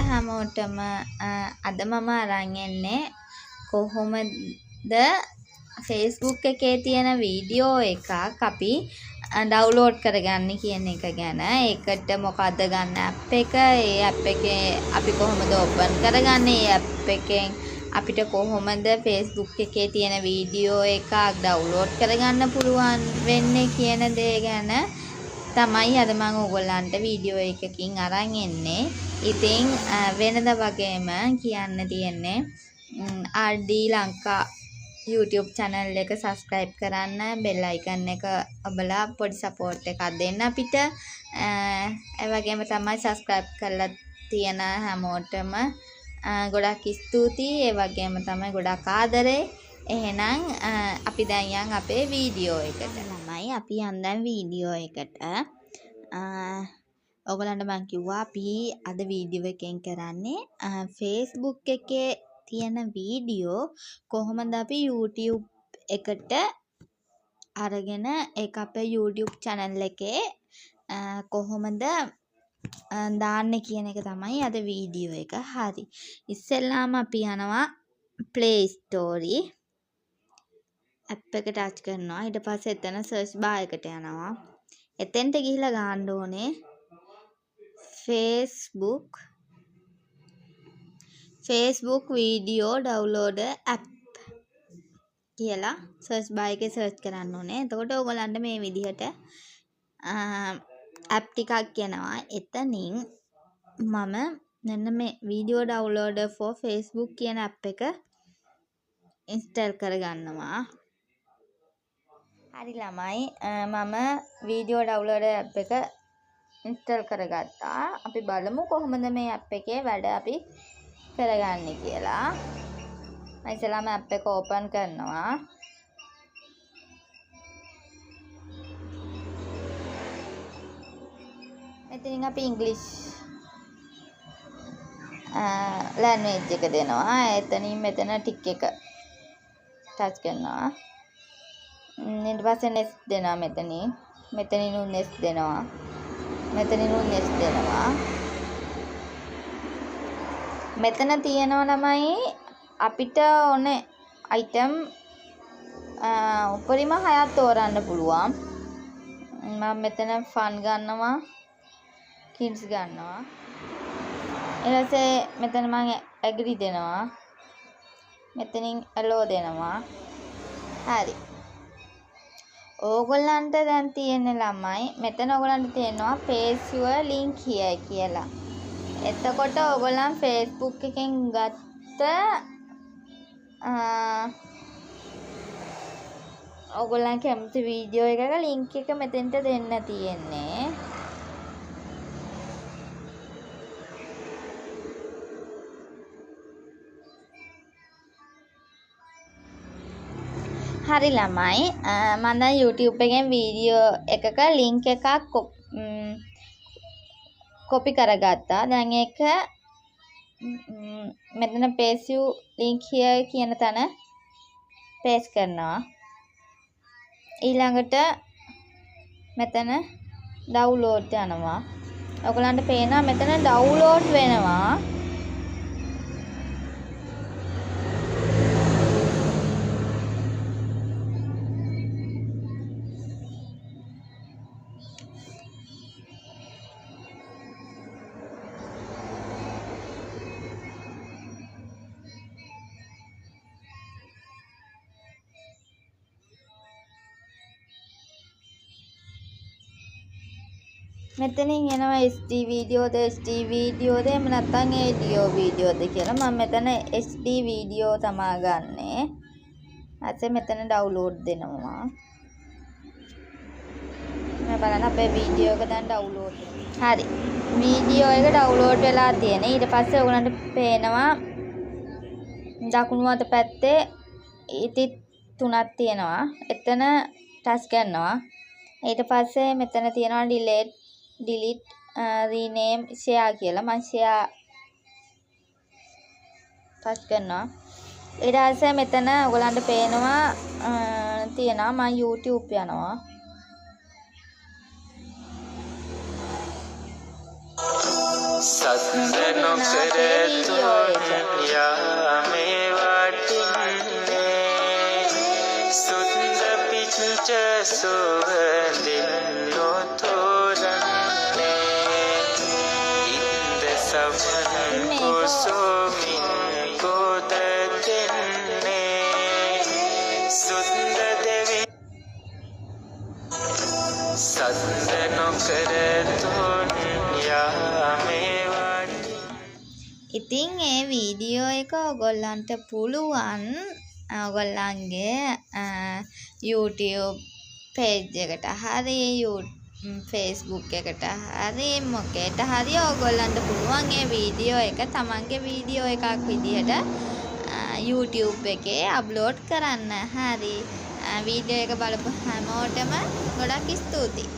හැමෝටම අද මම අරන් එන්නේ කොහොමද Facebook එකේ තියෙන වීඩියෝ එකක් අපි ඩවුන්ලෝඩ් කරගන්නේ කියන එක ගැන. ඒකට මොකද්ද ගන්න ඇප් එක, ඒ ඇප් එකේ අපි කොහොමද ඕපන් කරගන්නේ, ඒ ඇප් එකෙන් අපිට කොහොමද Facebook එකේ තියෙන වීඩියෝ එකක් ඩවුන්ලෝඩ් කරගන්න පුළුවන් වෙන්නේ කියන දේ ගැන තමයි අද මම ඕගොල්ලන්ට වීඩියෝ එකකින් අරන් එන්නේ. ඉතින් වෙනද වගේම කියන්න තියෙන්නේ RD Lanka YouTube channel එක subscribe කරන්න, bell icon එක ඔබලා පොඩි support එකක් දෙන්න අපිට. ඒ වගේම තමයි subscribe කරලා තියෙන හැමෝටම ගොඩක් ස්තුතියි. ඒ වගේම තමයි ගොඩක් ආදරේ. එහෙනම් අපි දැන් යන් අපේ වීඩියෝ එකට. ළමයි අපි යන් දැන් වීඩියෝ එකට. ඔයගොල්ලන්ට මං කිව්වා අපි අද වීඩියෝ එකෙන් කරන්නේ Facebook එකේ තියෙන වීඩියෝ කොහොමද අපි YouTube එකට අරගෙන ඒක අපේ YouTube channel එකේ කොහොමද දාන්නේ කියන එක තමයි අද වීඩියෝ එක. හරි. ඉස්සෙල්ලාම අපි යනවා Play Store app එක ටච් කරනවා. ඊට පස්සේ එතන සර්ච් බාර් එකට යනවා. එතෙන්ට ගිහිල්ලා ගන්න ඕනේ Facebook video downloader app කියලා සර්ච් බාර් එකේ සර්ච් කරන්න ඕනේ. එතකොට ඕගොල්ලන්ට මේ විදිහට ඇප් ටිකක් එනවා. එතනින් මම මෙන්න මේ video downloader for Facebook කියන ඇප් එක ඉන්ස්ටෝල් කරගන්නවා. හරි ළමයි, මම වීඩියෝ ඩවුන්ලෝඩර් ඇප් එක ඉන්ස්ටෝල් කරගත්තා. අපි බලමු කොහොමද මේ ඇප් එකේ වැඩ අපි කරගන්නේ කියලා. මම ඉස්සෙල්ලාම ඇප් එක ඕපන් කරනවා. මෙතනින් අපි ඉංග්‍රීසි ලැන්ග්වේජ් එක දෙනවා. එතනින් මෙතන ටික් එක ටච් කරනවා. ඊට පස්සේ next දෙනවා. මෙතනින් මෙතනින් උන් next දෙනවා. මෙතනින් උන් next දෙනවා. මෙතන තියෙනවා ළමයි අපිට ඕනේ අයිටම් උපරිම 6ක් තෝරන්න පුළුවන්. මම මෙතන ෆන් ගන්නවා, කිඩ්ස් ගන්නවා. ඊට පස්සේ මෙතන මම ඇග්‍රි දෙනවා. මෙතනින් ඇලෝ දෙනවා. හරි. ඕගොල්ලන්ට දැන් තියෙන ළමයි මෙතන ඕගොල්ලන්ට තියෙනවා paste your link here කියලා. එතකොට ඕගොල්ලන් Facebook එකෙන් ගත්ත ඕගොල්ලන් කැමති වීඩියෝ එකක link එක මෙතෙන්ට දෙන්න තියෙන්නේ. හරි ළමයි, මම දැන් YouTube එකෙන් වීඩියෝ එකක link එකක් කොපි කරගත්තා. දැන් ඒක මෙතන paste you link here කියන තැන paste කරනවා. ඊළඟට මෙතන download යනවා. ඔයගොල්ලන්ට පේනවා මෙතන download වෙනවා. මෙතනින් එනවා HD වීඩියෝද HD වීඩියෝද එහෙම නැත්නම් ADO වීඩියෝද කියලා. මම මෙතන HD video තමා ගන්නෙ. ඊට මෙතන ඩවුන්ලෝඩ් දෙනවා. මේ බලන්න අපේ වීඩියෝ එක දැන් ඩවුන්ලෝඩ් වෙනවා. හරි. වීඩියෝ එක ඩවුන්ලෝඩ් වෙලා තියෙන. ඊට පස්සේ ඔයගොල්ලන්ට පේනවා දකුණු අත පැත්තේ ඉති තුනක් තියෙනවා. එතන ටච් කරනවා. ඊට පස්සේ මෙතන තියෙනවා delete, rename, share කියලා. මං share touch කරනවා. ඊට පස්සේ මෙතන ඔයගොල්ලන්ට පේනවා තියෙනවා මං YouTube යනවා. සද්ද මෙන්න නොකර අපේ වීඩියෝ එක. යාමේ වටින්නේ සුන්ද පිච්ච සුවඳින් නොතෝරන්නේ ඉන්ද සවන් මේක කුසුමින් ගොද දෙන්නේ සුන්ද දෙවි සද්ද නොකර තුන් යාමේ වටින්නේ. ඉතින් ඒ වීඩියෝ එක ඔයගොල්ලන්ට පුළුවන් ඔයගොල්ලන්ගේ YouTube page එකට හරි, ෆේස්බුක් එකට හරි, මොකේට හරි ඔයගොල්ලන්ට පුළුවන් ඒ වීඩියෝ එක තමන්ගේ වීඩියෝ එකක් විදිහට YouTube එකේ අප්ලෝඩ් කරන්න. හරි. වීඩියෝ එක බලපු හැමෝටම ගොඩක් ස්තුතියි.